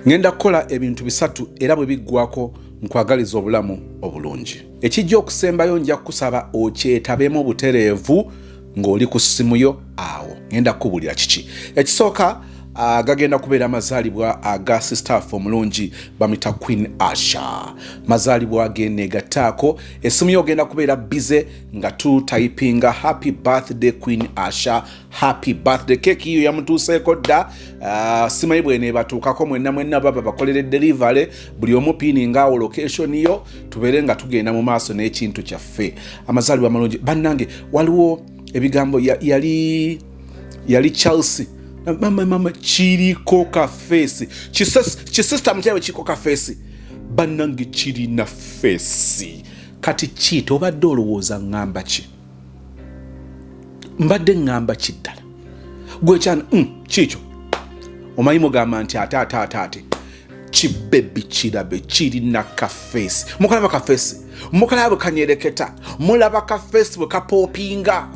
Ngenda kukola ebintu bisatu era bwe biggwako nkwagaliza obulamu obulungi. Ekijja okusembayo nja kukusaba okyetabemu obutereevu ng'oli ku ssimu yo awo. Ngenda kukubuulira kiki. Ekisooka gagenda kubeera amazaalibwa aga sister omulungi bamita Queen Asha. Mazaalibwa ge negattaako essimu yo ogenda kubeera busy nga tutayipinga happy birthday Queen Asha, happy birthday. Keeki yo yamutuuseeko dda. Simanyi bweneebatuukako mwenna mwenna baba bakolere delivery, buli omu piininga awo location yo, tubeere nga tugenda mu maaso n'ekintu kyaffe. Amazaalibwa amalungi bannange. Waliwo ebigambo yali Chelsea mama mama kiriko kafeesi kisisitamu kyabe kiriko kafeesi bannange, kirina feesi. Kati kiita obadde olowooza ŋŋamba ki? Mbadde ŋŋamba ki ddala? Gwekyana kiikyo omanyi mugamba nti ate ate ate ate kibebi kirabe kirina kafeesi. Mukalaba kafeesi, mukalaba bwe kanyereketa, mulaba kafeesi bwe kapoopinga.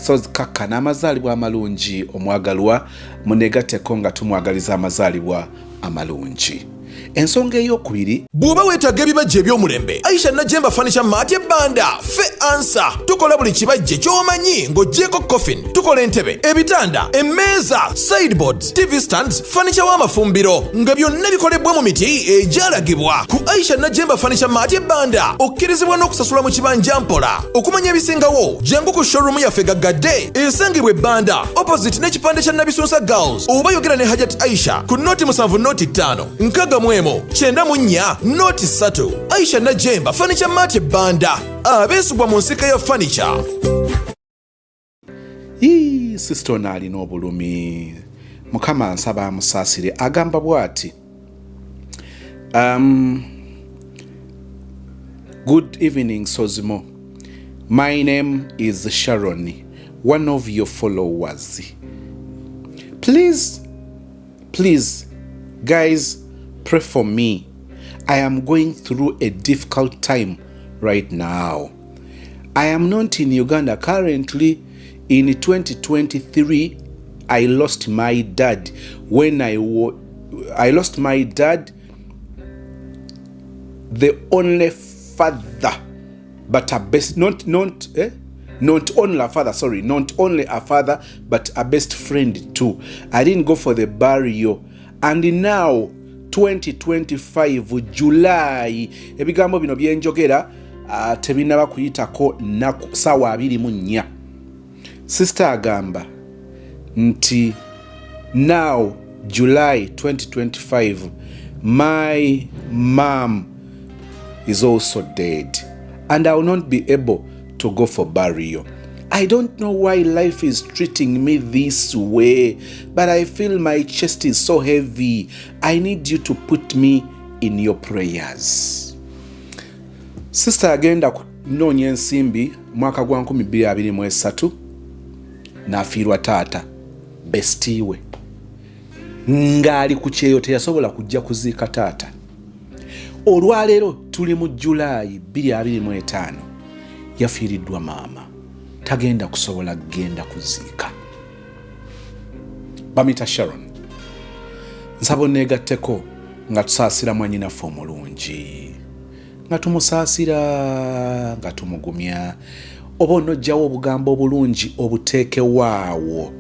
So kakka n'amazaalibwa amalungi omwagalwa, munegatteko nga tumwagaliza amazaalibwa amalungi. Ensonga eyokubiri, Bw'oba weetaaga ebibajje eby'omulembe, Aisha Najemba Furniture Mart ebbanda fe ansa. Tukola buli kibajje ky'omanyi ng'oggyeko coffin. Tukola entebe, ebitanda, emmeeza, sideboards, TV stands, furniture w'amafumbiro nga byonna bikolebwa mu miti egyalagibwa. Ku Aisha Najemba Furniture Mart ebbanda okkirizibwa n'okusasula mu kibanja mpola. Okumanya ebisingawo jangu ku showroom yaffe gaggadde esangibwa ebbanda opposite n'ekipande kya Nabisunsa Girls, oba yogera ne Hajat Aisha ku 07 05 61 94 03. Aisha Najemba Furniture Mart ebbanda, abeesigwa mu nsika ya furniture. Ii, sister ono alina obulumi, Mukama nsaba amusaasire. Agamba bw'ati, "Good evening Sozimo, my name is Sharon, one of your followers. Please, please guys, pray for me. I am going through a difficult time right now. I am not in Uganda currently. In 2023 I lost my dad. When I lost my dad, the only father but a best, not only a father, sorry, not only a father but a best friend too. I didn't go for the burial and now 2025 July," ebigambo bino byenjogera tebinaba kuyitako naku sawa 24. Sister agamba nti "Now July 2025, my mom is also dead and I will not be able to go for burial. I don't know why life is treating me this way, but I feel my chest is so heavy. I need you to put me in your prayers." Sister agenda kunoonya ensimbi mwaka gwa 2023 n'afiirwa taata bestie we ng'ali ku kyeyo, teyasobola kujja kuziika taata. Olwaleero tuli mu Julaayi 2025, yafiiriddwa maama, tagenda kusobola kugenda kuziika. Bamita Sharon, nsaba oneegatteko nga tusaasira mwannyinaffe omulungi, nga tumusaasira, nga tumugumya, oba onojjawo obugambo obulungi obuteekewaawo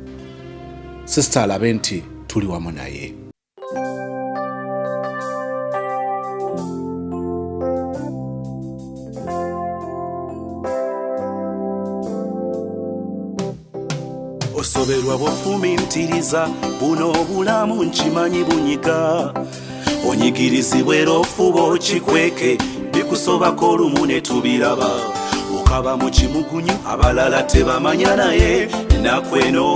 sister alabe nti tuli wamu naye. Osoberwa bw'ofumintiriza buno obulamu, nkimanyi bunyiga, onyigirizibwa era ofuba okikweke, bikusobako olumu ne tubiraba, okaba mu kimugunyu abalala tebamanya, naye ennaku eno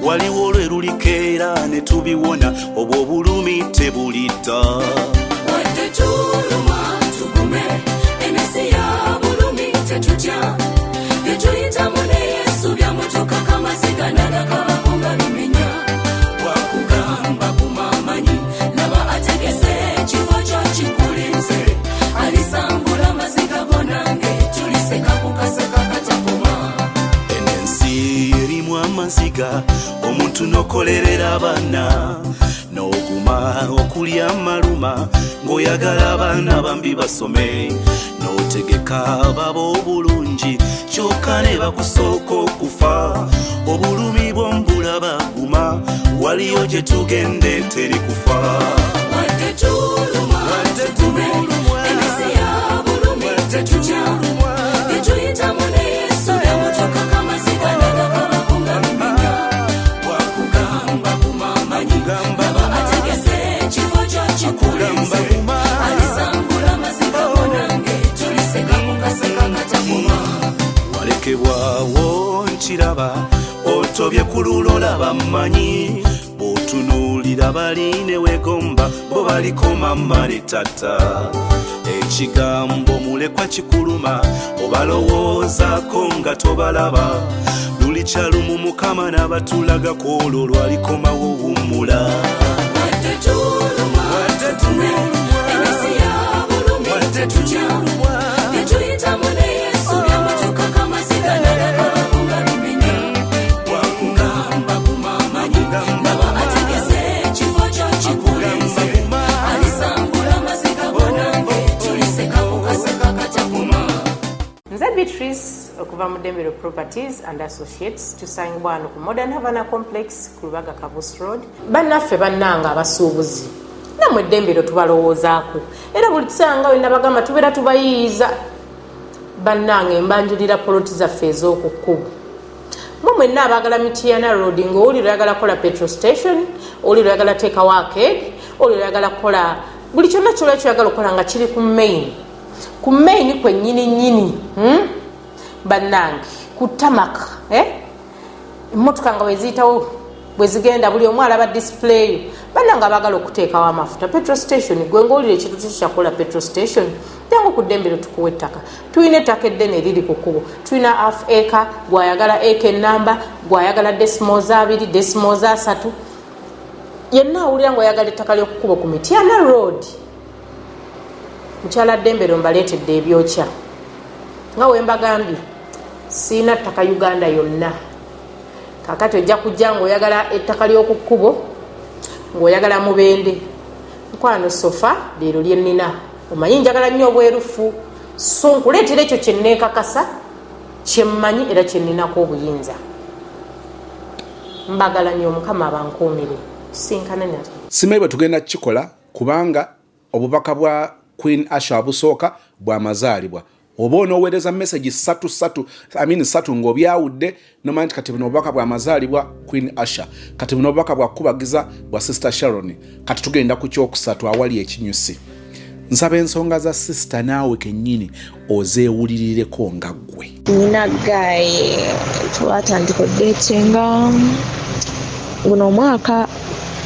waliwo olwe lulikeera ne tubiwona, obwo obulumi tebulidda. Wadde tulumwa tugume, ensi ya bulumi, tetutya, byetuyitamu ne Yesu byamutukako, amaziga nagakabako nga bimenya. Bwakugamba gumamanyi, laba ategese ekifo kyo kikulinze, alisangula amaziga gonange, tuliseka kukaseka katakoma. Eno ensi erimu amaziga, omuntu n'okolerera abaana. Amaluma ng'oyagala abaana bambi basome, n'otegeka baba obulungi, kyokka ne bakusooka okufa. Obulumi bwombulaba, guma, waliyo gye tugende teri kufa. Wadde tulumwa, tugume, ensi ya bulumi, tetutya. Byetuyitamu ne Yesu byamutukako, amaziga nagakabako nga bimenya. Bwakugamba kumamanyi, laba ategese ekifo kyo kikulinze. Alisangula amaziga gonange, tuliseka kukaseka katakoma. Walekebwawo nkiraba, otobye ku lulolaba, mmanyi bw'otunuulira bali ne weegomba bo baliko mama ne tata. Ekigambo mulekwa kikuluma, obalowoozaako nga tobalaba. Luli kyalumu Mukama n'abatulagako, olwo lwalikomawo wummula. Wadde tulumwa, tugume, ensi ya bulumi, tetutya. Byetuyitamu ne Yesu byamutukako, amaziga nagakabako nga bimenya. Bwakugamba kumamanyi, laba ategese ekifo kyo kikulinze. Alisangula amaziga gonange, tuliseka kukaseka katakoma. Nze Beatrice okuva mu Dembero Properties and Associates. Tusangibwa wano ku Modern Havana Complex ku Lubaga Kabus Road. Bannaffe, bannanga abasuubuzi, nammwe eddembero tubalowoozaako, era buli kiseera nga wenna bagamba tubeera tubayiiyiza. Bannange, mbanjulira poloti zaffe ez'oku kkubo. Mwe mwenna abaagala Mityana Road, ng'owulira oyagala kukola petrol station, owulira oyagala teekawo arcade, owulira oyagala kukola buli kyonna kyolwa kyoyagala okukola nga kiri ku main, ku main kwennyini nnyini, Bannange, ku tarmac, eh? Emmotoka nga bweziyitawo, bwezigenda, buli omu alaba display. Bannange, abaagala okuteekawo amafuta, petrol station, gwe ngaowulira ekintu kikyakola petrol station, jangu ku Ddembero tukuwa ettaka. Tulina ettaka eddene eriri ku kkubo, tulina half acre, gwayagala acre enamba, gwayagala decimals 2, decimals 3. Yenna awulira ngaoyagala ettaka ly'okukubo ku Mityana Road, mukyala Ddembero mbaleetedde ebyokya. Nga wembagambye, siina ttaka Uganda yonna. Kakati ojja kujja ngaoyagala ettaka ly'oku kkubo, ng'oyagala Mubende, mukwano, so far leero lyennina. Omanyi njagala nnyo obwerufu, so nkuleetera ekyo kyenneekakasa, kyemmanyi era kyenninako obuyinza. Mbagala nnyo, Omukama abankuumire, tusinkane nate. Simanyi bwe tugenda kukikola, kubanga obubaka bwa Queen Asha abusooka bwamazaalibwa, oba onooweereza message ssatu ssatu, I mean ssatu, ng'obyawudde, nomanya nti kati buno obubaka bwamazaalibwa Queen Asha, kati buno obubaka bwakubagiza bwa Sister Sharon. Kati tugenda ku kyokusatu awali ekinyusi. Nsaba ensonga za sister naawe kennyini ozeewulirireko nga ggwe. Nina guy, twatandika odatinga guno omwaka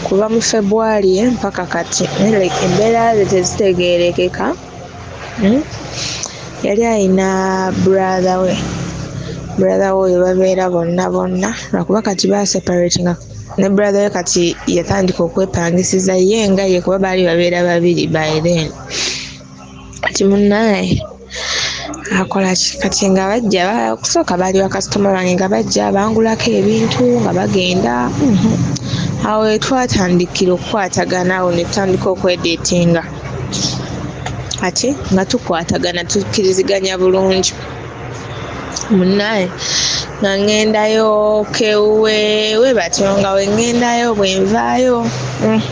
kuva mu February mpaka kati, naye like embeera ze tezitegeerekeka. Yali ayina brother we, brother we oyo babeera bonna bonna, lwakuba kati baseparatinga ne brother we. Kati yatandika okwepangisiza ye nga ye, kuba baali babeera babiri by then. Kati munnaye akola ki? Kati nga bajja, okusooka baali bakasitoma bange, nga bajja bangulako ebintu nga bagenda. Awo wetwatandikira okukwatagana, awo ne tutandika okwedatinga. Kati nga tukwatagana, tukkiriziganya bulungi. Munnaye nga ŋŋendayo kewuwe we batyo, nga we ŋŋendayo bwe nvaayo,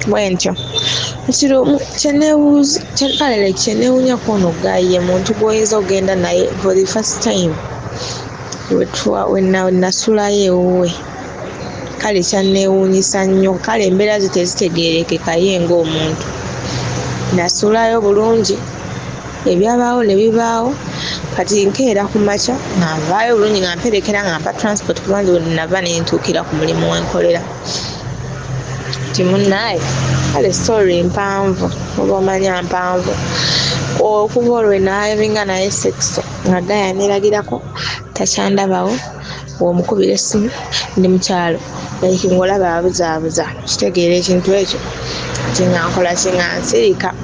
bwe ntyo. Kiro kyeneewuuza, kale like kyeneewuunya ku ono guy, ye muntu gw'oyinza okugenda naye for the first time. We nasulayo ewuwe, kale kyanneewuunyisa nnyo. Kale embeera ze tezitegeerekeka ye ng'omuntu. Nasulayo bulungi, ebyabaawo ne bibaawo. Kati nkeera ku makya nga nvaayo bulungi, nga mperekera, nga mpa transport, kuba nze nava ne ntuukira ku mulimu wenkolera. Ti munnaaye, kale story mpanvu, oba omanya mpanvu. Okuva olwo navinga naye sex, nga guy aneeragirako takyandabawo. Bw'omukubira essimu, ndi mukyalo, like ng'olaba abuzaabuza. Kitegeera ekintu ekyo. Kati nga nkola ki? Nga nsirika,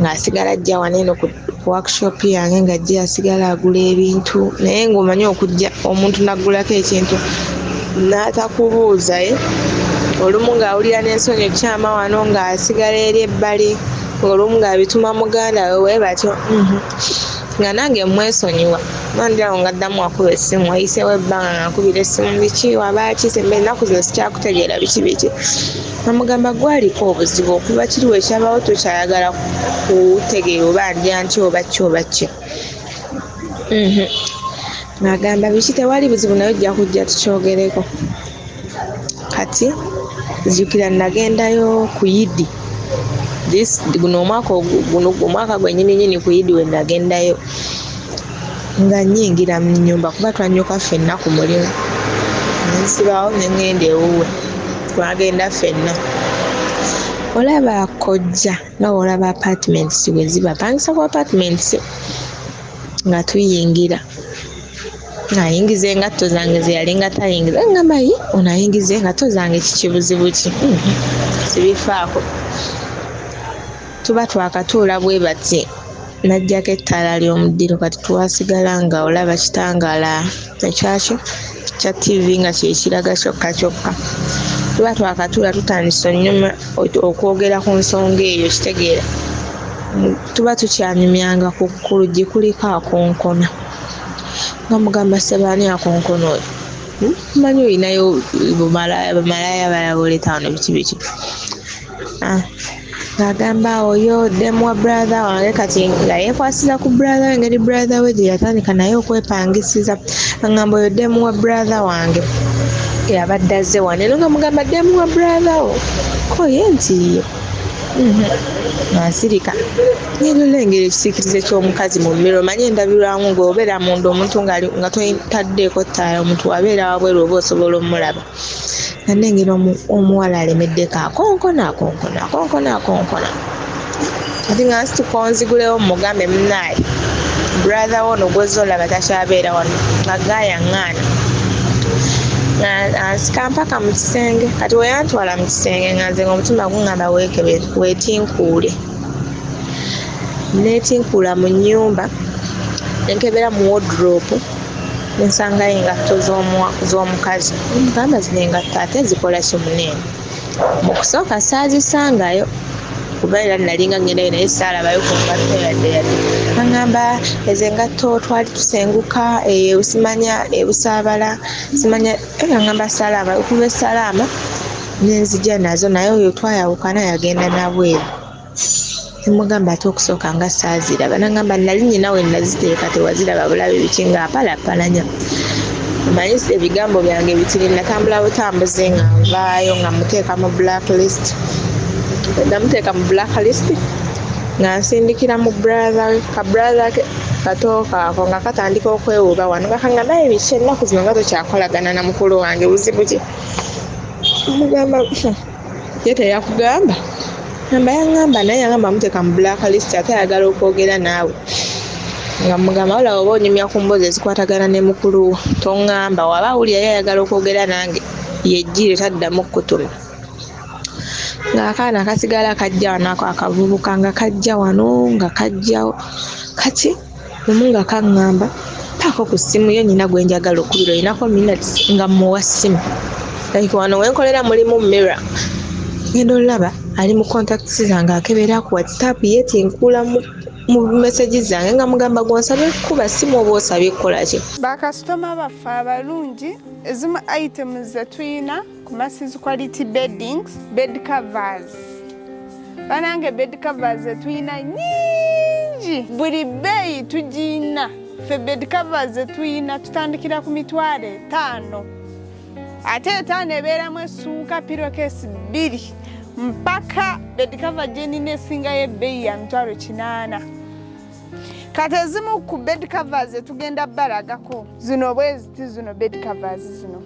ng'asigala ajja wano eno ku workshop yange, ng'ajja asigala agula ebintu. Naye ng'omanyi okujja omuntu n'aggulako ekintu n'atakubuuza, ye Olumu ng'awulira n'ensonyi okukyama wano ng'asigala eri ebbali, olumu ng'abituma muganda we bwe batyo. Nga nange mmwesonyiwa. Mba ndi awo ng'addamu akuba essimu, wayiseewo ebbanga ng'ankubira essimu, biki wabaaki semba ennaku zino sikyakutegeera biki biki. Namugamba ggwe aliko obuzibu okuva kiri we kyabawo tokyayagala kutegeera oba ndya ntya oba ki oba ki. Ng'agamba biki tewali buzibu naye ojja kujja tukyogereko. Kati nzijukira nagendayo ku Yidi this guno omwaka guno omwaka gwennyini nnyini ku Yidi we nagendayo nga nnyingira mu nnyumba kuba twannyuka ffenna ku mulimu ne nsibawo ne ŋŋenda ewuwe twagenda ffenna. Olaba kojja nga bw'olaba apartments bwe ziba pangisa ku apartments nga tuyingira ng'ayingiza engatto zange ze yalinga tayingiza ngamba yi ono ayingiza engatto zange kiki buzibu ki sibifaako tuba twakatuula bwe bati n'aggyako ettaala ly'omu ddiro kati twasigala nga olaba kitangaala ekyaki kya ttivi nga kye kiraga kyokka kyokka tuba twakatuula tutandise onyuma okwogera ku nsonga eyo kitegeera tuba tukyanyumyanga ku luggi kuliko akonkona nga mugamba ssebo ani akonkona oyo hmm? Manyi olinayo bamalaaya balaba oleeta wano biki biki ah, ng'agamba oyo demu wa brother wange kati nga yeekwasiza ku brother we engeri brother we gye yatandika naye okwepangisiza angamba oyo demu wa brother wange yabadde azze wano eno nga mugamba demu wa brother wo ko ye nti mhm. Nga nsirika ngenda olengera ekisiikirize ky'omukazi mu mmere omanye endabirwamu ng'obeera munda omuntu nga totaddeeko ttaala omuntu wabeera wabweru oba osobola omulaba nga nnengera omuwala alemeddeko akonkona akonkona akonkona akonkona kati nga nsituka onzigulewo mugambe munaaye brother wo ono gwozza olaba takyabeera wano nga gaaya ŋŋaana ansika mpaka mu kisenge kati weyantwala mu kisenge nga nze nga omutima guŋŋamba weekebere weetinkuule neetinkuula mu nnyumba nenkebera mu wodropu nensangayo engatto z'omukazi gamba zino engatto ate zikola ki muneeno mu kusooka saazisangayo kuba era nalinga ngendayo naye saalabayo ku ngatto yadde yadde aŋamba ezo engatto twali tusenguka eyo simanya ebusaabala simanya aŋamba salaama okuva esalaama nenzija nazo naye oyo twayawukana yagenda nabweru nemugamba ate okusooka nga saaziraba nangamba nali nyina we naziteeka tewaziraba bulabe biki nga apalapalanya omanyi ebigambo byange bitiri natambula butambuzi nga nvaayo nga muteeka mu black list namuteeka mu black list nga nsindikira mu brother ka brother ke kato kaako nga katandika okwewuuba wano nga kangamba biki ennaku zino nga tokyakolagana na mukulu wange buzibu ki mugamba Ye teyakugamba? Ngamba yangamba naye yangamba muteeka mu black list ate ayagala okwogera naawe. Nga mugamba olaba oba onyumya ku mboozi ezikwatagana ne mukulu wo tongamba waba awulira ye ayagala okwogera nange yejjiire taddamu kukutuma. Ng'akaana kasigala kajja wano ako akavubuka nga kajja wano nga kajjawo kati lumu nga kaŋŋamba paako ku ssimu yo nyina gwe njagala okubira olinako minutes nga mmuwa ssimu like wano wenkolera mulimu mirror ngenda olaba ali mu contacts zange akebera ku whatsapp yetinkula mu mu message zange nga mugamba gwonsabye kukuba ssimu oba osabye kukola ki. Bakasitoma baffe abalungi ezimu items zetuyina ku Masis Quality Beddings bed covers banange bed covers zetuyina nyingi buli bbeeyi tugiyina ffe bed covers zetuyina tutandikira ku mitwalo etaano ate etaano ebeeramu essuuka pirokesi bbiri mpaka bed cover gyenina esingayo ebbeeyi ya 800,000. Kati ezimu ku bed covers zetugenda balagako zino bweziti zino bed covers zino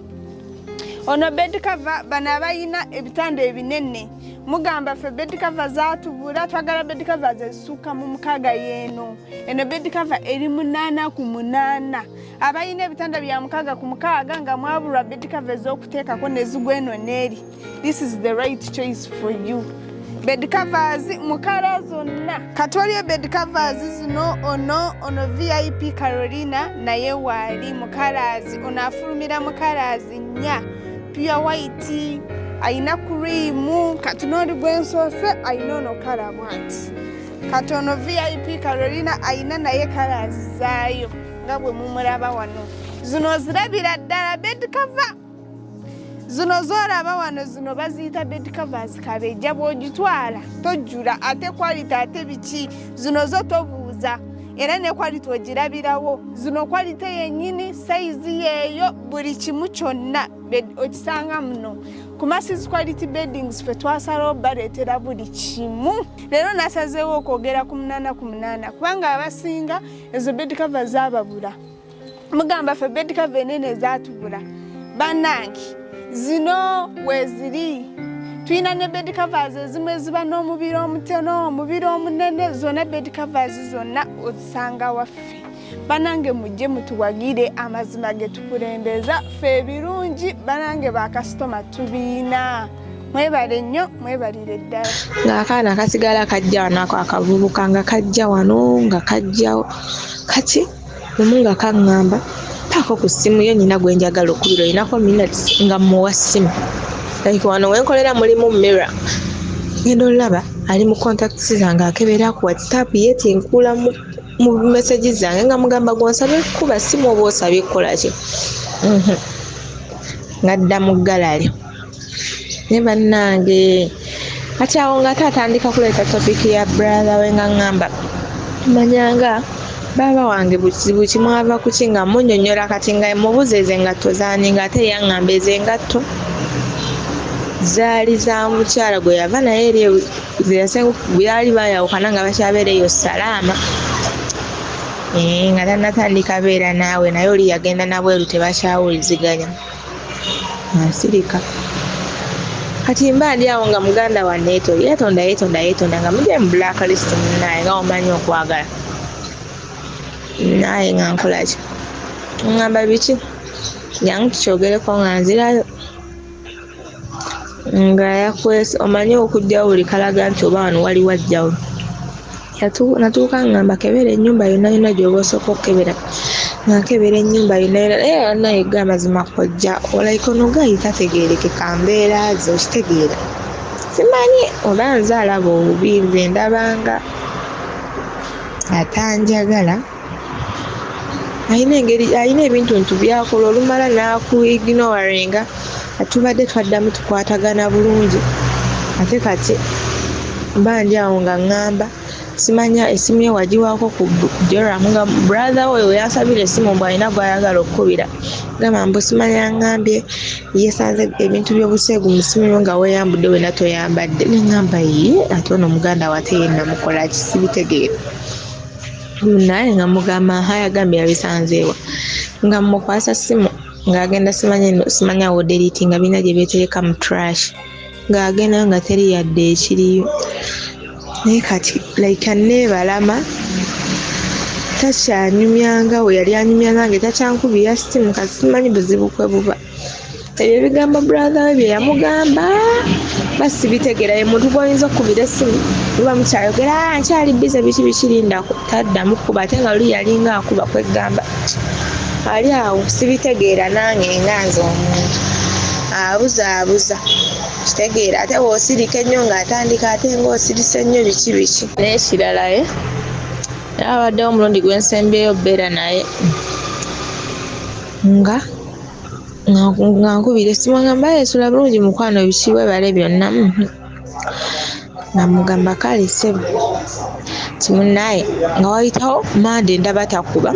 ono bed cover bano abalina ebitanda ebinene mugamba ffe bed cover zatubula twagala bed covers ezisukka mu mukaaga yeeno eno bed cover eri 8 ku 8 abalina ebitanda bya 6 ku 6 nga mwabulwa bed cover ez'okuteekako nezigwa eno n'eri this is the right choice for you bed covers mukala zonna kati waliyo bed covers zino ono ono vip carolina naye waali mukalazi ono afulumira mukalazi nnya pure white Ayina cream. Kati n'oli gwensoose ayina ono color bwati. Kati ono VIP Carolina ayina naye colors zaayo nga bwe mumulaba wano. Zino ozirabira ddala bed cover. Zino z'olaba wano, zino baziyita bed covers kabejja. Bw'ogitwala tojjula, ate quality, ate biki. Zino zo tobuuza, era ne quality ogirabirawo. Zino quality yennyini, size yeeyo, buli kimu kyonna okisanga muno ku Masses Quality Beddings. Ffe twasalawo baleetera buli kimu. Leero nasazeewo okwogera ku 8 ku 8, kubanga abasinga ezo bed cover zaababula. Mugamba ffe bed cover enene zaatubula. Bannange, zino weeziri. Tulina ne bed covers ezimu eziba n'omubiri omutono, omubiri omunene. Zonna bed covers zonna ozisanga waffe. Banange, mujje mutuwagire. Amazima ge tukulembeza ffe, ebirungi, banange, bakasitoma tubiina. Mwebale nnyo, mwebalire ddala. Ng'akaana kasigala kajja wano, ako akavubuka nga kajja wano, nga kajjawo. Kati lumu nga kaŋŋamba, "Paako ku ssimu yo, nina gwe njagala okubira, olinako minutes?" Nga mmuwa ssimu. Like wano wenkolera mulimu mirror. Ngenda olaba ali mu contacts zange, akebera ku WhatsApp, yeetinkula mu message zange. Nga mugamba, "Gwonsabye kukuba ssimu oba osabye kukola ki?" Ngadda mu gallery. Ne bannange, kati awo nga ate atandika kuleeta topic ya brother we, nga ŋŋamba, "Manyanga baaba wange buzibu kimwava kuki?" Nga munnyonnyola. Kati nga mubuuza, "Ezo engatto zaani?" Nga ate yaŋŋamba ezo engatto zaali za mukyala gwe yava naye eri byali bayawukana nga bakyabeera eyo Salaama, nga tannatandika beera naawe. Naye oli yagenda nabweru, tebakyawuliziganya. Asirika. Kati mba ndi awo nga muganda wa neeto yeetonda, yeetonda, yeetonda, nga mugye mu blacklist. Munaye, nga omanyi okwagala naye nga nkolaki? Ŋŋamba, "Biki? Jangu tukyogereko." Nga nzirayo, nga yakwese, omanyi okugjawo buli kalaga nti oba wano wali wajjawo. Natuuka ngamba, "Kebera ennyumba yonna yonna gy'oba osooka okukebera." Nga nkebera ennyumba yonna yonna, naye naye ga amazima kojja like ono guy tategeerekeka mbeera ze. Okitegeera, simanyi oba nze alaba obubi. Nze ndabanga atanjagala. Alina engeri, alina ebintu ntu byakola, olumala n'akuignoringa. Tubadde twaddamu tukwatagana bulungi, ate kati mba ndi awo nga ŋŋamba, simanya essimu ye wagiwaako ku Joram, nga brother we we yansabira essimu mbu alina gw'ayagala okukubira. Gamba mbu simanya ŋŋambye yesanze ebintu by'obuseegu mu ssimu yo, nga weeyambudde wena toyambadde. Ne ŋŋamba, "Ye ate ono muganda we ate ye namukola ki? Sibitegeera." Naye nga mugamba, "Ha, yagambye yabisanzeewa." Nga mukwasa ssimu, ng'agenda simanya simanya wodeletinga birina gye beetereka mu trash, ng'agenda nga teri yadde ekiriyo. Naye kati like neebalama, takyanyumyanga we yali anyumya nange, takyankubira ssimu. Kati simanyi buzibu kwe buva. Ebyo ebigambo brother we bye yamugamba basibitegeera. Ye muntu gw'oyinza okukubira essimu, muba mukyayogera, "Ah, nkyali busy, biki bikirindako," taddamu kukuba, ate nga luli yalinga akuba. Kwegamba ali awo sibitegeera nange nga nze omuntu abuzaabuza. Kitegeera, ate bw'osirika ennyo ng'atandika, ate ng'osirise nnyo, biki biki. N'ekirala, ye era abaddewo omulundi gwe nsembyeyo bbeera naye, nga nkubira essimu, ngamba, "Esula bulungi mukwano, biki, webale byonna." Nga mugamba, "Kale ssebo." Timunaye nga wayitawo Mande, ndaba takuba.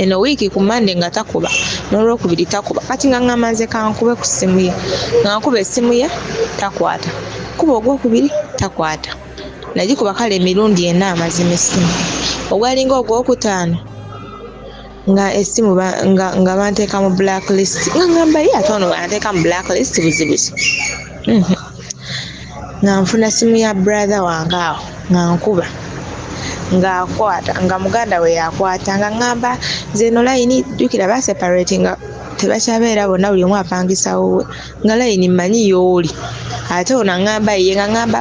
Eno wiiki ku Mande nga takuba, n'olwokubiri takuba. Kati nga ŋŋamba, "Nze kankube ku ssimu ye." Nga nkuba essimu ye, takwata. Kuba ogwokubiri, takwata. Nagikuba kale emirundi ena. Amazima essimu ogwalinga ogwokutaano nga essimu nga banteeka mu blacklist. Nga ngamba, "Ye ate ono banteeka mu blacklist, buzibu ki?" Nga nfuna simu ya brother wange awo, nga nkuba, ng'akwata, nga muganda we yakwata. Nga ŋŋamba, "Nze eno layini, jjukira baseparatinga, tebakyabeera bonna, buli omu apangisa wuwe, nga layini mmanyi y'oli." Ate ono aŋŋamba ye, nga ŋŋamba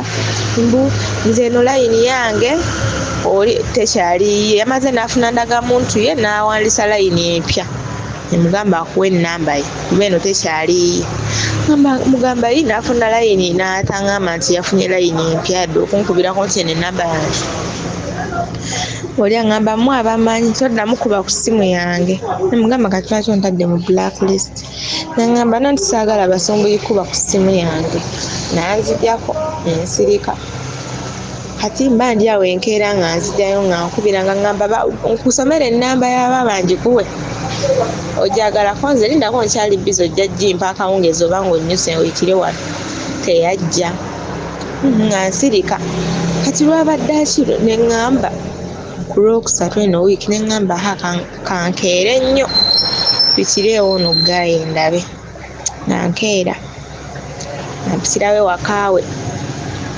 mbu, "Nze eno layini yange, oli tekyali yiye." Yamaze n'afuna ndagamuntu ye, n'awandisa layini empya. Nemugamba akuwa ennamba ye, kuba eno tekyali yiye. Mugamba yi n'afuna layini n'atangamba nti yafunye layini empya dde okunkubirako nti eno ennamba yange. Oli aŋŋamba mmwe abamanyi toddamu kuba ku ssimu yange. Ne mugamba kati lwaki ontadde mu black list? N'aŋŋamba no nti saagala basumbuyi kuba ku ssimu yange. N'anzigyako ne nsirika. Kati mba ndi awo enkeera nga nzijayo nga nkubira nga ŋŋamba nkusomere ennamba ya baaba ngikuwe. Ogyagalako nze lindako nkyali bbize ojja gimpa akawungeezi oba ng'onnyuse oyitire wano. Teyajja. Nga nsirika. Kati lwabadde akiro ne ŋŋamba ku Lwokusatu eno wiiki ne ŋŋamba ha kankeere nnyo mpitireewo ono ggaayi ndabe. Nga nkeera nga mpitirawo ewaka we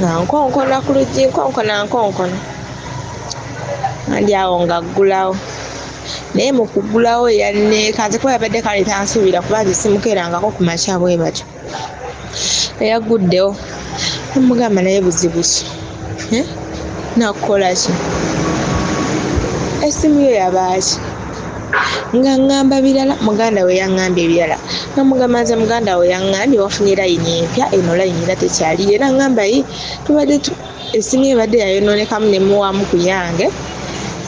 nga nkonkona ku luggi nkonkona nkonkona nga ndi awo ng'aggulawo naye mu kuggulawo yanneekanze kuba yabadde kale tansuubira kuba nze simukeerangako ku makya bwe batyo. Eyagguddewo ne mmugamba naye buzibu ki? Eh? Nakukola ki? Essimu yo yabaaki? Nga ŋŋamba birala, muganda we yaŋŋambye ebirala. Nga mugamba nze muganda wo yaŋŋambye wafunye layini empya, eno layini era tekyali yiyo. N'aŋŋamba yi tubadde essimu ye ebadde yayonoonekamu ne mmuwaamu ku yange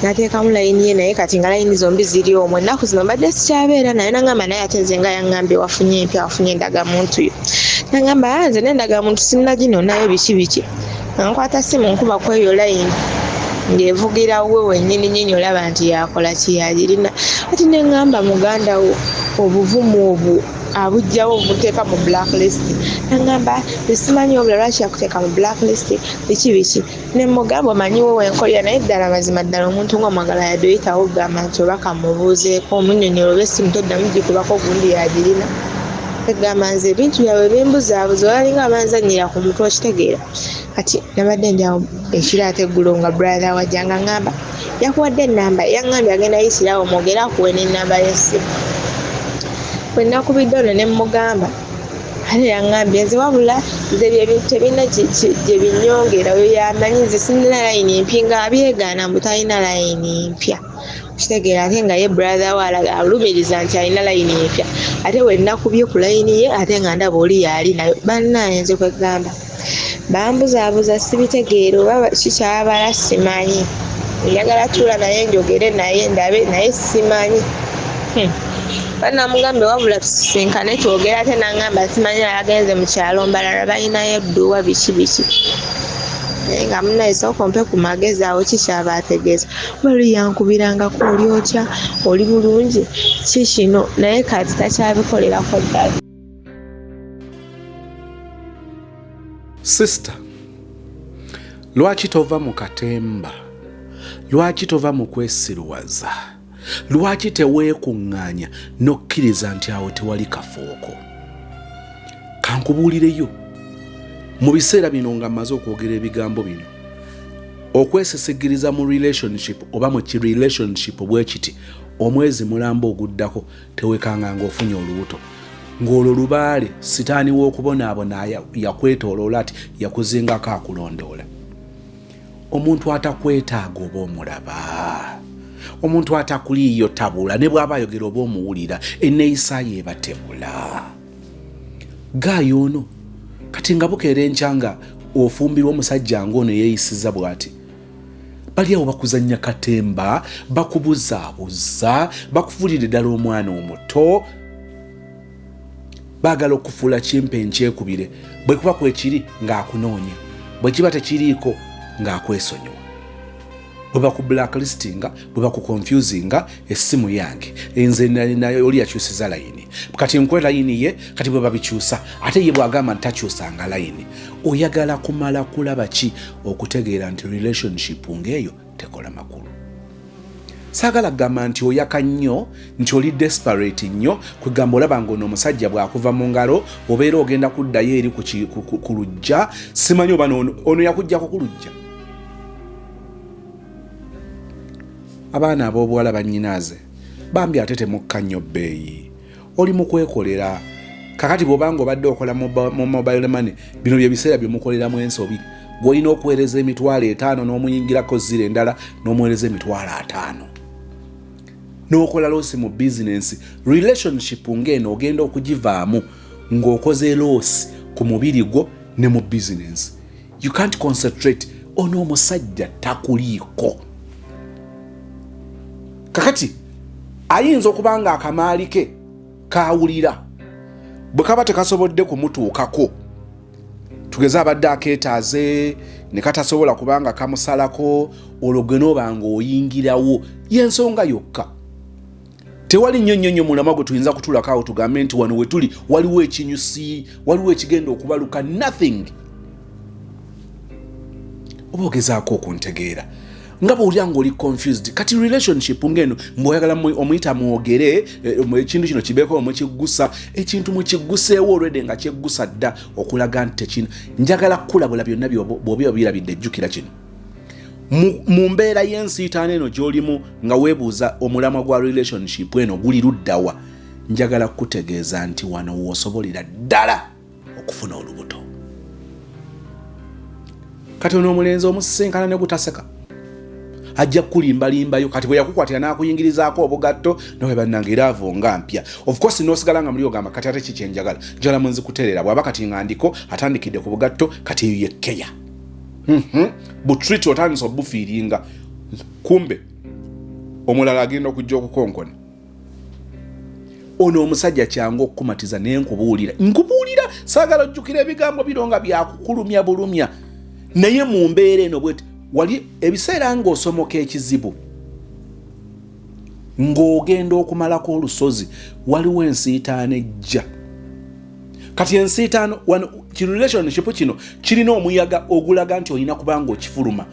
n'ateekamu layini ye naye kati nga layini zombi ziri omwo. Ennaku zino mbadde sikyabeera naye n'aŋŋamba naye ate nze nga yaŋŋambye wafunye empya, wafunye endagamuntu yo. N'aŋŋamba aa nze n'endagamuntu sinnaginonayo biki biki. Nga nkwata ssimu nkuba ku eyo layini ng'evugira we wennyini nnyini olaba nti yakola ki yagirina. Kati ne ŋŋamba muganda wo obuvumu obwo abuggyawa obuteeka mu black list. N'aŋŋamba nze simanyi wabula lwaki yakuteeka mu black list biki biki. Ne mmugamba omanyi wo we nkolera naye ddala mazima ddala omuntu ng'omwagala yadde oyitawo okugamba nti oba kammubuuzeeko omunnyonnyole oba essimu toddamu gikubako gundi y'agirina. Kwegamba nze ebintu byabwe bimbuzaabuza balinga abanzannyira ku mutwe okitegeera. Kati nabadde ndi awo ekiro ate eggulo nga brother wajja nga ŋŋamba yakuwadde ennamba yaŋŋambye agenda yisirawo mwogere akuwe n'ennamba y'essimu. Bwe nakubidde ono ne mmugamba ate yaŋŋambye nze wabula nze ebyo ebintu tebirina gye binnyongera oyo y'amanyi nze sirina layini mpya ng'abyegaana mbu talina layini mpya. Okitegeera ate nga ye brother we alumiriza nti alina layini empya ate we nakubye ku layini ye ate nga ndaba oli y'ali nayo. Bannange nze kwegamba bambuzaabuza sibitegeera oba kikyabala simanyi. Njagala tuula naye njogere naye ndabe naye simanyi. Banamugambye wabula tusisinkane twogere ate nangamba simanyi agenze mu kyalo Mbarara balinayo edduwa biki biki. Naye nga munnaye sooka ompe ku magezi awo ki ky'aba ategeeza. Kuba luli yankubirangako oli otya, oli bulungi, ki kino naye kati takyabikolerako ddala. Sister, lwaki tova mu katemba? Lwaki tova mu kwesiruwaza? Lwaki teweekuŋŋaanya n'okkiriza nti awo tewali kafuuko? Kankubuulireyo, mu biseera bino nga mmaze okwogera ebigambo bino, okweseseggiriza mu relationship oba mu ki relationship bwe kiti, omwezi mulamba oguddako tewekanga ng'ofunye olubuto, ng'olwo lubaale sitaani w'okubonaabona yakwetooloola ati yakuzingako akulondoola. Omuntu atakwetaaga oba omulaba, omuntu atakuliiyo tabula, ne bw'aba ayogera oba omuwulira, enneeyisa ye eba tebula. Gaayi ono kati nga bukeera enkya nga ofumbirwa omusajja ng'ono yeeyisiza bw'ati, bali awo bakuzannya katemba, bakubuzaabuza, bakufuulira ddala omwana omuto, baagala okufuula kimpe nkyekubire. Bwe kuba kwekiri ng'akunoonya, bwe kiba tekiriiko ng'akwesonyiwa. Bwe bakublaklistinga, bwe bakuconfusinga, essimu yange nze oli yakyusiza layini, kati nkuwe layini ye, kati bwe babikyusa ate ye bw'agamba nti takyusanga layini, oyagala kumala kulaba ki okutegeera nti relationship ng'eyo tekola makulu? Saagala kugamba nti oyaka nnyo, nti oli desperate nnyo, kwegamba olaba ng'ono omusajja bw'akuva mu ngalo obeera ogenda kuddayo eri ku luggya, simanyi oba ono yakuggyako ku luggya. Abaana ab'obuwala bannyinaaze bambi ate temukka nnyo bbeeyi, oli mu kwekolera. Kakati bw'oba ng'obadde okola mu mobile money, bino bye biseera bye mukoleramu ensobi. Gw'olina okuweereza 500 n'omuyingirako ziro endala n'omuweereza 50,000 n'okola loosi mu bizinensi. Relationship ng'eno ogenda okugivaamu Ng'okoze loss ku mubiri gwo ne mu business. You can't concentrate. Ono omusajja takuliiko. Kakati ayinza okuba nga akamaali ke kawulira bwe kaba tekasobodde kumutuukako, tugeze abadde akeetaaze ne katasobola kubanga kamusalako, olwo gwe nooba nga oyingirawo. Yensonga yokka. Tewali nnyo nnyo nnyo mulamwa gwe tuyinza kutuulako awo tugambe nti wano wetuli waliwo ekinyusi, waliwo ekigenda okubaluka. Nothing. Oba ogezaako okuntegeera nga bwowulira ngaoli confused. Kati relationship ngeno mbweoyagala omuyita mwogere, ekintu kino kibeeko mukiggusa, ekintu mukigguseewo olwedde nga kyeggusa dda okulaga nti tekino. Njagala kukulabula byonna bw'oba obirabidde, ejjukira kino: mu mbeera y'ensiitaano eno gy'olimu nga weebuuza omulamwa gwa relationship eno guli luddawa, njagala kukutegeeza nti wano w'osobolera ddala okufuna olubuto. Kati ono omulenzi omusisinkana ne gutaseka, ajja kukulimbalimbayo. Kati bwe yakukwatira n'akuyingirizaako obugatto nowe, bannange, era avo nga mpya. Of course n'osigala nga muli ogamba, "Kati ate ki kyenjagala? Njagala mwenzi kutereera." Bw'aba kati nga ndiko atandikidde ku bugatto, kati eyo yekkeya butreat otandise obufiiringa. Kumbe omulala agenda okujja okukonkona. Ono omusajja kyangu okukumatiza, naye nkubuulira, nkubuulira, saagala ojjukira ebigambo bino nga byakukulumya bulumya, naye mu mbeera eno bweti wali ebiseera ng'osomoka ekizibu, ng'ogenda okumalako olusozi, waliwo ensiitaano ejja. Kati ensiitaano wano, kirelationship kino kirina omuyaga ogulaga nti olina kubanga okifuluma,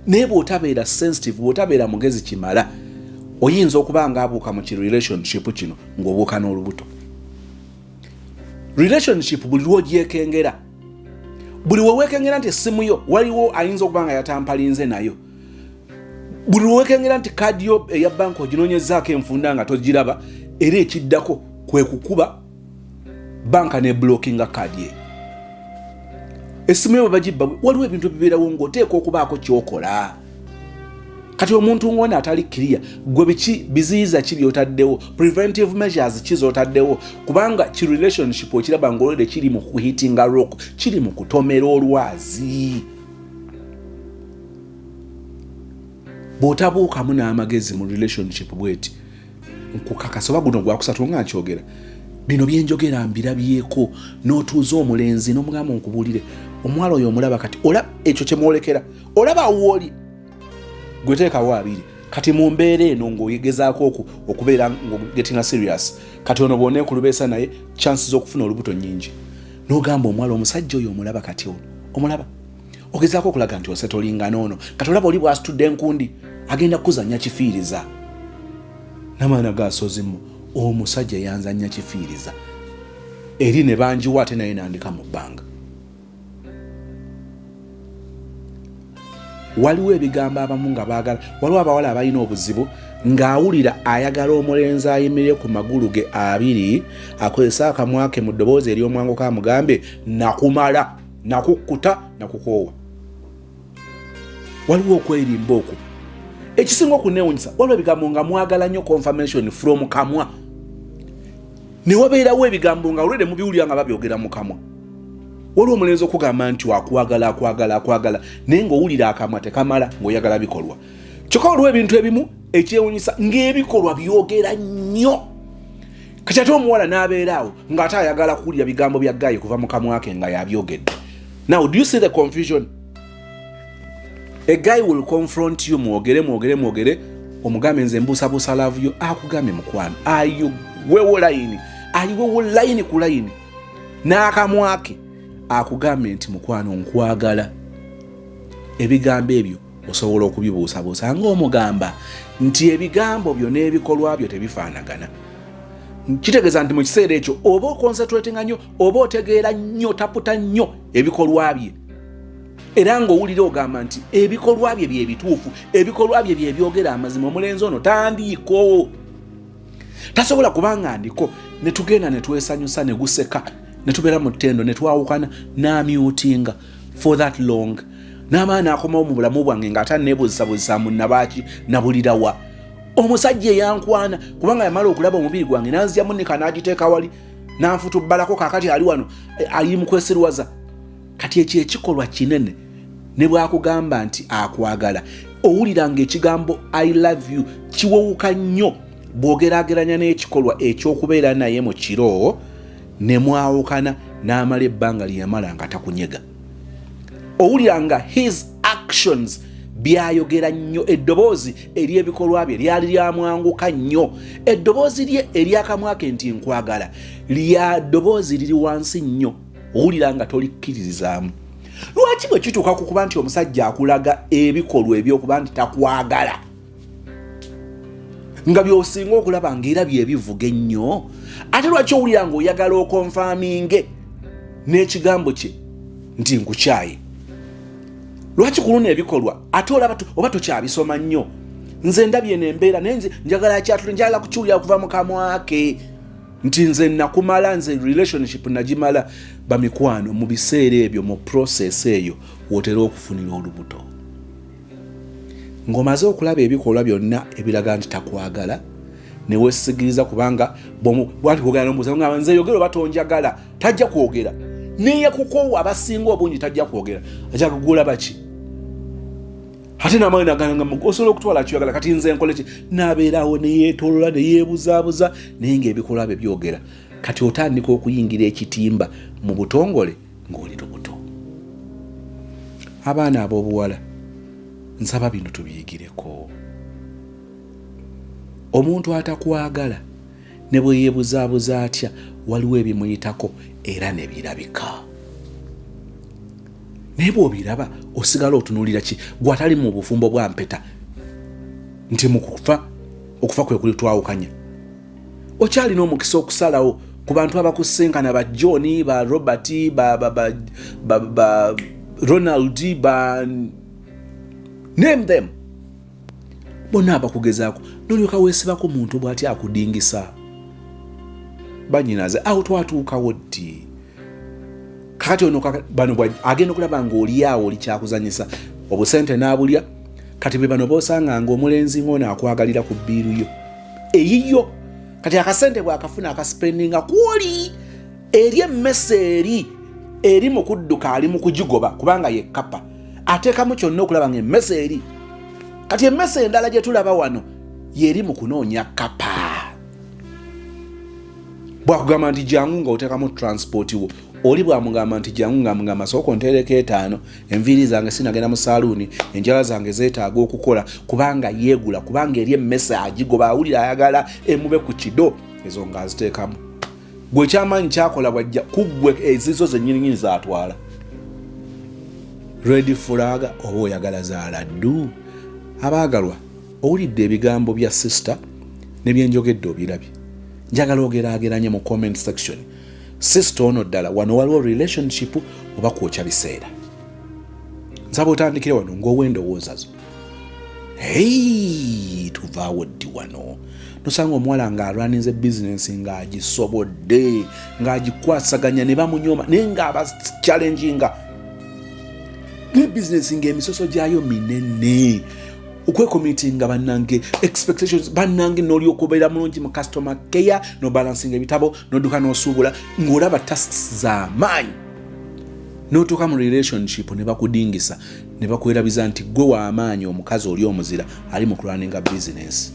naye bw'otabeera sensitive, bw'otabeera mugezi kimala, oyinza okuba nga abuuka mu kirelationship kino ng'obuuka n'olubuto. Relationship buli lwogyekengera, buli weweekengera nti essimu yo waliwo ayinza okuba nga yatampalinze nayo, buli lwewekengera nti kaadi yo eya banka oginoonyezaako enfunda nga togiraba, era ekiddako kwe kukuba banka ne blockinga kaadi eyo, essimu yo bwe bagibba. Waliwo ebintu ebibeerawo ng'oteeka okubaako kyokola. Kati omuntu ng'ono atali clear, gwe biki biziyiza ki byotaddewo? Preventive measures ki zotaddewo? Kubanga ki relationship okiraba ng'olwedde kiri mu kuhitinga rock, kiri mu kutomera olwazi. Bw'otabuukamu n'amagezi mu relationship bweti, nkukakasa, oba guno gwakusatu nga nkyogera bino byenjogera, mbirabyeko. N'otuuza omulenzi n'omugamba, "Nkubuulire, omuwala oyo omulaba kati ola ekyo kyemwolekera, olaba wooli gweteekawo abiri." Kati mu mbeera eno ng'ogezaako okubeera ng'ogetinga serious, kati ono bw'oneekulubeesa naye, chance z'okufuna olubuto nnyingi. N'ogamba omuwala, "Omusajja oyo omulaba kati, ono omulaba?" Ogezaako okulaga nti osetolinga n'ono. Kati olaba oli bw'asitudde enkundi, agenda kukuzannya kifiiriza n'amaana gasozimu. Omusajja yanzannya kifiiriza eri ne bangiwa, ate naye nandika mu bbanga. Waliwo ebigambo abamu nga baagala. Waliwo abawala abalina obuzibu ng'awulira ayagala omulenzi ayimirire ku magulu ge abiri, akozese akamwa ke mu ddoboozi ery'omwanguka, amugambe, "Nakumala, nakukkuta, nakukoowa." Waliwo okwerimba okwo. Ekisinga okunewunyisa, waliwo ebigambo nga mwagala nnyo confirmation from kamwa, ne wabeerawo ebigambo nga olwedde mubiwulira nga babyogera mu kamwa. Waliwo omulenzi okugamba nti akwagala, akwagala, akwagala, naye ng'owulira akamwa tekamala, ng'oyagala bikolwa. Kyokka waliwo ebintu ebimu ekyewunyisa ng'ebikolwa byogera nnyo. Kati ate omuwala n'abeera awo ng'ate ayagala kuwulira bigambo bya guy kuva mu kamwa ke nga yabyogedde. Now, do you see the confusion? A guy will confront you, mwogere, mwogere, mwogere, omugambe, "Nze mbuusabuusa love yo." Akugambye, "Mukwano," ayiwewo layini, ayiwewo layini ku layini n'akamwa ke, akugambye nti, "Mukwano, nkwagala." Ebigambo ebyo osobola okubibuusabuusa ng'omugamba nti ebigambo byo n'ebikolwa byo tebifaanagana. Kitegeeza nti mu kiseera ekyo oba oconcentratinga nnyo, oba otegeera nnyo, taputa nnyo ebikolwa bye, era ng'owulira ogamba nti ebikolwa bye byebituufu, ebikolwa bye byebyogera amazima. Omulenzi ono tandiiko, tasobola kubanga ndiko. Ne tugenda ne twesanyusa, ne guseka, ne tubeera mu ttendo, ne twawukana, n'amyutinga for that long, n'amaani akomawo mu bulamu bwange ng'ate aneebuuzisabuzisa mu nabaaki nabulirawa omusajja eyankwana, kubanga yamala okulaba omubiri gwange nanzyamunika n'agiteeka wali. Nanfutubbalako kakati ali wano ali mu kwesiruwaza. Kati ekyo ekikolwa kinene, ne bwakugamba nti akwagala, owulira nga ekigambo "I love you" kiwewuka nnyo bw'ogeraageranya n'ekikolwa ekyokubeera naye mu kiro ne mwawukana, n'amala ebbanga lye yamala nga takunyega. Owulira nga his actions, byayogera nnyo, eddoboozi ery'ebikolwa bye lyali lyamwanguka nnyo. Eddoboozi lye eryakamwa ke nti "Nkwagala" lya ddoboozi liri wansi nnyo, owulira nga tolikkiririzaamu. Lwaki bwe kituuka ku kuba nti omusajja akulaga ebikolwa ebyokuba nti takwagala, nga byosinga okulaba ngaera byebivuga ennyo, ate lwaki owulira ngaoyagala oconfirminge n'ekigambo kye nti "Nkukyaye"? Lwaki ku luno ebikolwa ate olaba oba tokyabisoma nnyo? Nze ndabye eno embeera, naye nze njagala kyatule, njagala kukiwulira kuva mu kamwa ke nti "Nze nakumala, nze relationship nagimala." Bamikwano, mu biseera ebyo, mu process eyo, wotera okufunira olubuto ng'omaze okulaba ebikolwa byonna ebiraga nti takwagala, newesigiriza, kubanga bwati kwogera nomubuuza nga "Nze yogera oba tonjagala," tajja kwogera. Neyakukoowa, abasinga obungi tajja kwogera, ajja kugulaba ki ate namaani nagamba, "Osobola okutwala kyoyagala, kati nze nkole ki?" Nabeerawo neyeetolola, neyeebuzaabuza, naye ngaebikolwa bye byogera. Kati otandika okuyingira ekitimba mu butongole ng'oli lubuto. Abaana ab'obuwala, nsaba bino tubiyigireko. Omuntu atakwagala ne bwe yeebuzaabuza atya, waliwo ebimuyitako era ne birabika. Naye bw'obiraba, osigala otunuulira ki? Gwatali mu bufumbo bwa mpeta nti mu kufa, okufa kwe kuli twawukanya, okyalina omukisa okusalawo ku bantu abakusinkana, ba John, ba Robert, ba Ronald, ba name them bonna abakugezaako, nolyoka weesibako muntu bw'ati akudingisa. Banyinaze, awo twatuukawo ddi? Kakati ono bano agenda okulaba ng'oli awo oli kyakuzanyisa, obusente n'abulya. Kati be bano bosanga nga omulenzi ng'ono akwagalira ku bbiiru yo eyiyo. Kati akasente bwakafuna, akaspendinga kwoli eri emmese eri mu kudduka, ali mu kugigoba, kubanga ye kapa ateekamu kyonna okulaba nga emmese eri. Kati emmese endala gye tulaba wano yeri mu kunoonya kapa. Bwakugamba nti "Jangu," nga oteekamu transport wo. Oli bwamugamba nti "Jangu," nga mugamba "Sooka onteereko 5, enviiri zange sinagenda mu saaluuni, enjala zange zeetaaga okukola," kubanga yeegula, kubanga eri emmese agigoba, awulira ayagala emube ku kido ezo ng'aziteekamu. Gwe kyamaanyi kyakola, bwajja kuggwe ezizo zennyininyini zatwala red flag oba oyagala zaaladdu. Abaagalwa, owulidde ebigambo bya sister ne byenjogedde, obirabye. Njagala ogeraageranye mu comment section. Sister ono, ddala wano waliwo relationship oba kwokya biseera? Nsaba otandikire wano ng'owa endowooza zo. Hei, tuvaawo ddi wano nosanga omuwala ng'alwaninze bizinensi, ng'agisobodde, ng'agikwasaganya, ne bamunyoma, naye ng'abachallenginga ne bizinensi ng'emisoso gyayo minene, okwecommittinga, bannange, expectations, bannange, n'olyoka obeera mulungi mu customer care, nobalancinga ebitabo, nodduka n'osuubula, ng'olaba tasks z'amaanyi, n'otuuka mu relationship ne bakudingisa, ne bakwerabiza nti gwe w'amaanyi, omukazi oli omuzira ali mu kulwaninga bizinensi,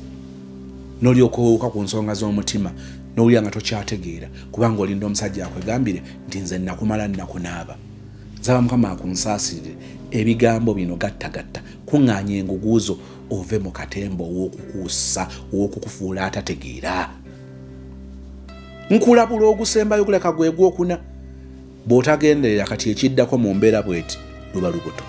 n'olyoka owuka ku nsonga z'omutima, n'owulira nga tokyategeera, kubanga olinda omusajja akwegambire nti "Nze nakumala, nakunaaba." Nsaba Mukama akunsaasirire ebigambo bino. Gattagatta, kuŋŋaanya enguguuzo, ove mu katemba ow'okukuusa, ow'okukufuula atategeera. Nkulabula ogusembayo, guleka gwe gwokuna. Bw'otagenderera, kati ekiddako mu mbeera bweti luba lubuto.